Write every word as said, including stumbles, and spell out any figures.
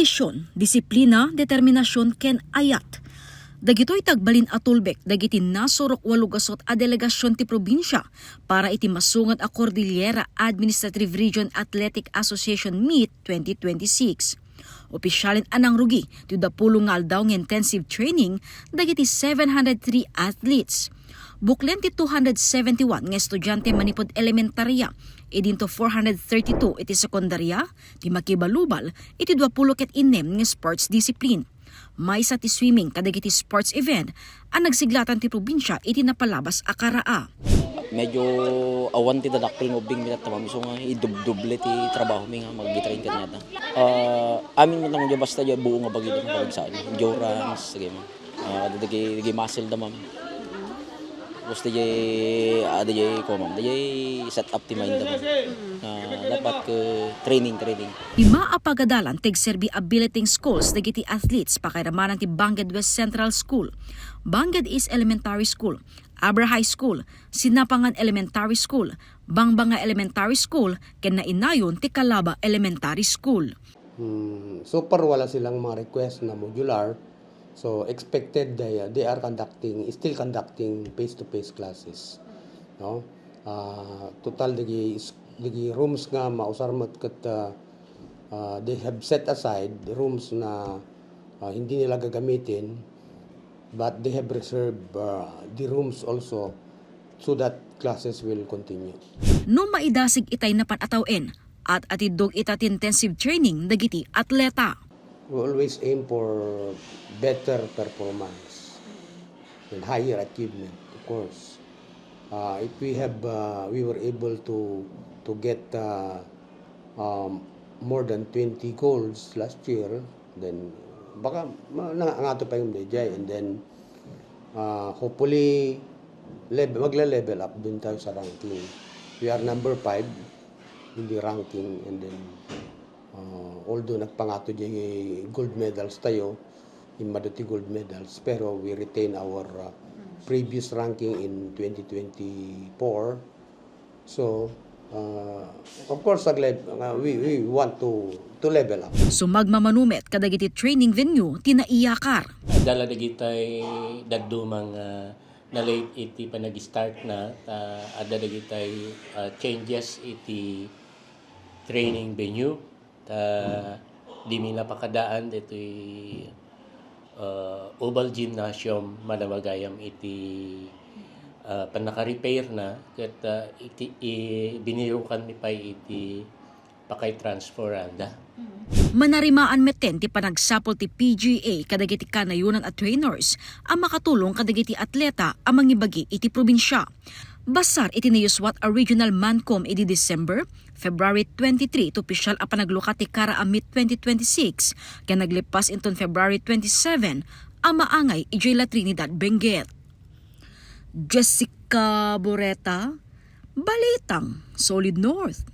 Vision, disiplina, determinasion ken ayat. Dagitoy ti agbalin a tulbek dagiti nasurok a lugasut a delegasion ti probinsia para iti masungad a Cordillera Administrative Region Athletic Association Meet twenty twenty-six. Opisyalen a nangrugi ti duapulo nga aldaw nga intensive training dagiti seven hundred three athletes. Buklen ti two hundred seventy-one nga estudiante manipud elementaria, idinto four hundred thirty-two iti sekundaria, ti makibalubal iti duapulo ket innem nga sports discipline. Maysa ti swimming kadagiti sports event a nagsiglatan ti probinsia iti napalabas a karaa. Medyo awan ti dadakkel nga ubbing mi tatta, ma'am. Isu nga idubdoble ti trabaho mi nga mag-train kaniada. Ah, amin man tangod basta diay buo nga bagi, ma'am, pagsaen. Endurance, sige, ma'am. Ah, dagiti, dagiti muscle da, ma'am. Tapos diay, ah, diay, ko, ma'am. Diay set up ti mind da, ma'am. Ah, dapat ka training, training. Ti maapagadalan ti agserbi a billeting schools dagiti athletes pakairamanan ti Banged West Central School, Banged East Elementary School, Abra High School, Sinapangan Elementary School, Bangbanga Elementary School, ken nainayon ti Calaba Elementary School. Hmm, so far, wala silang mga request na modular. So, expected they, they are conducting, still conducting face-to-face classes. No? Ah, total, digi, digi rooms nga mausar met ket, ah, ah, they have set aside rooms na, ah, hindi nila gagamitin, but they have reserved, ah, the rooms also so that classes will continue. No maidasig itay napan a tawen, at-atiddog ita ti intensive training dagiti atleta. We always aim for better performance and higher achievement, of course. Uh, if we have, uh, we were able to, to get, uh, um, more than twenty goals last year, then baka ma-, na-, angato pa yung D J. And then, uh, hopefully, lev-, magle-level up din tayo sa ranking. We are number five in the ranking, and then, uh, although nagpangato diay gold medals tayo, immadu ti gold medals, pero we retain our, uh, previous ranking in twenty twenty-four. So, uh, of course, agle-, uh, we, we want to, to level up. Sumagmamano met kadagiti training venue ti naiyakar. Adda la dagitay dadduma nga, ah, na-late iti panag-start na, ta adda dagitay, ah, changes iti training venue. Ta dimi napakadaan ditoy, ah, Oval Gymnasium, mada gayam iti, ah, pannaka-repair na, ket, ah, iti, i-, binirukan mi pay iti pakay-transfer anda. Manarimaan metten ti panagsapul ti P G A kadagiti kanayonan a trainers a makatulong kadagiti atleta a mangibagi iti probinsia. Basar iti nayuswat a regional MANCOM idi December, February twenty-three ti opisyal a panaglukat ti Kara a Meet twenty twenty-six, ken naglippas inton February twenty-seven a maangay idiay La Trinidad, Benguet. Jessica Boreta, Balitang Solid North.